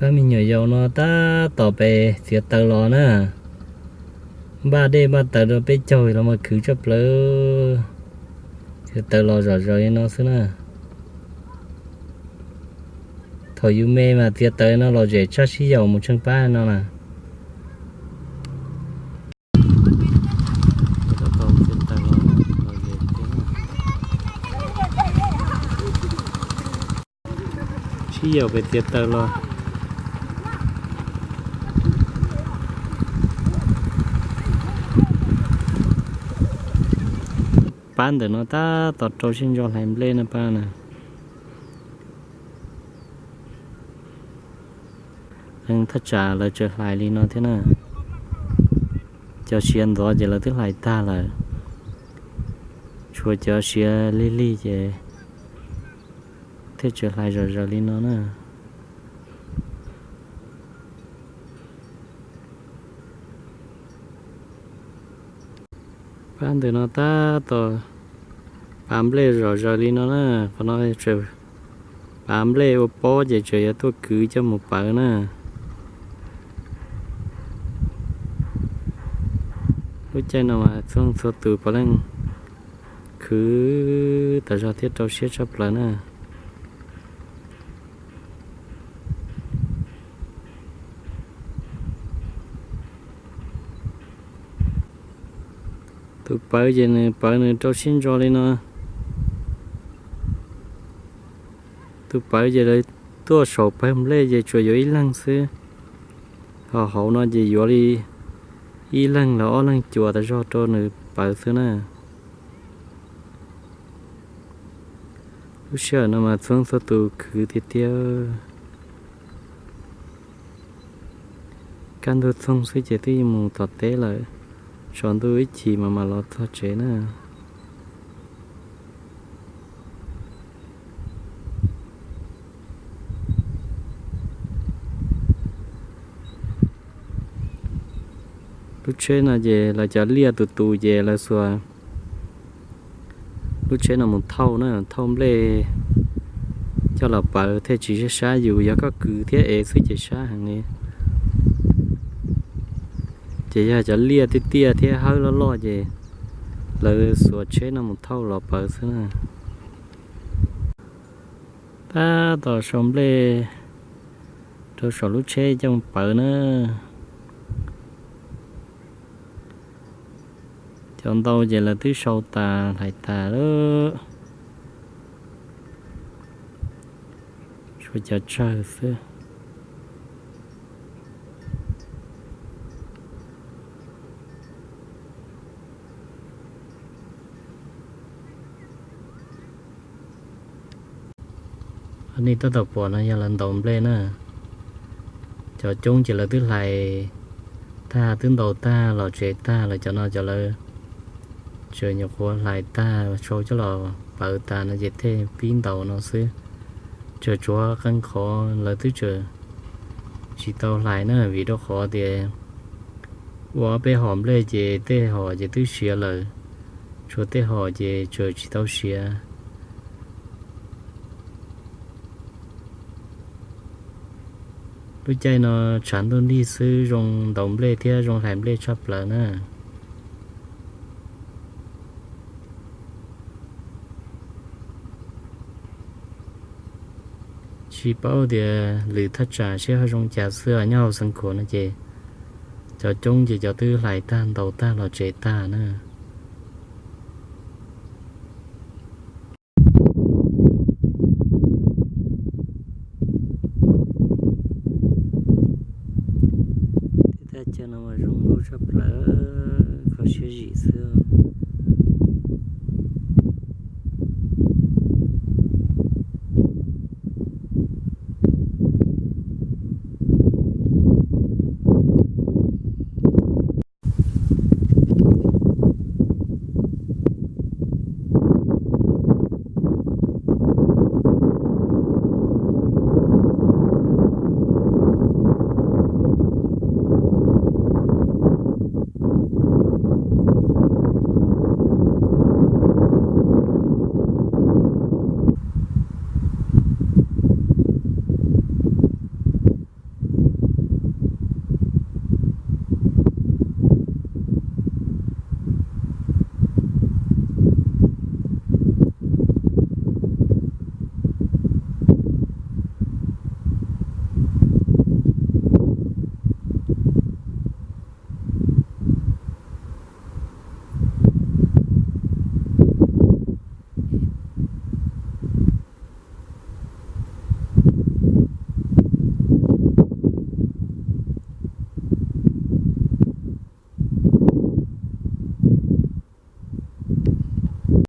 Pab me nyuam yaus no tab tom pem txiav taws los na. Npaj dej npaj taws rau peb caug los mas khwv tshaj plaws. Txiav taws los zom zaws li no xwb na. Thaum yus me mas txiav taws no los zem tshaj sib yaum mus tsheej pab no na. Sib yaum pem txiav taws los. Pab ntawm no tab tom rau siab ntso hlais nplej no pab na. Thaj tsam lawv tseem hlais li no thiab na. Cov siav ntxov ces lawv twb hlais tag lawm. Tshuav cov siav lig lig ces thiaj tseem hlais zom zaws li no na. Pab ntawm no tab tom pav nplej zom zaws li no na. Qhov no pav nplej ua pob ces tseem yuav tuaj kwv coj mus pawv na. Lub caij no mas txhua leej txhua tus puav leej khwv tas zog thiab rau siab tshaj plaws na. Tus pawv ces nws pawv nws rau siab ntso li no. Tus pawv ces lawv tuaj saum pawg nplej ces tsuas yuav ib leeg xwb, ho hauv no ces yuav li ib leeg los ob leeg cuam tas zog rau nws pawv xwb na. Lub sij hawm no mas txhua leej txhua tus khwv tiag tiag. Kaj ntug txoog xwb ces twb mus tom teb lawm, tsaus ntuj ib chim mas mam los txog tsev na. Lub tsheb no ces lawv cov liaj tus tus ces lawv xuas lub tsheb no mus thauj na, thauj nplej coj los pawv thiaj tsis sab sab yus, yog koj kwv thiab ev xwb ces sab heev li. Ces yog cov liaj tiaj tiaj thiab hawb loj loj ces lawv xuas tsheb no mus thauj los pawv xwb na. Tab tom sau nplej rau saum lub tsheb coj mus pawv na. Cov ntau ces lawv twb sau tas hlais tas lawm, tshuav cov tsawg xwb. Nej tab tom pom no yog lawv ntaus nplej na. Cov coob ces lawv twb hlais tag twb ntaus tag los tsev tag lawm, cov no cov lawv tseem nyuam qhuav hlais tag sau coj los pawv tas no ces thiaj pib ntaus no xwb. Tseem tshuav qee qhov lawv twb tseem tsis tau hlais na, vim rau qhov tias ua ob peb hom nplej ces tej hom ces twb siav lawm, tshuav tej hom ces tseem tsis tau siav. Lub caij no tshav ntuj nrig xwb zoo ntaus nplej thiab zoo hlais nplej tshaj plaws na. Tsis paub tias lwm thaj tsam seb ho zoo cas xwb, nyob hauv Xeev Khuam no ces cov coob ces cov twb hlais tag ntaus tag los tsev tag na. Tej thaj chaw no mas zoo nkauj tshaj plaws, kho siab zim xwb.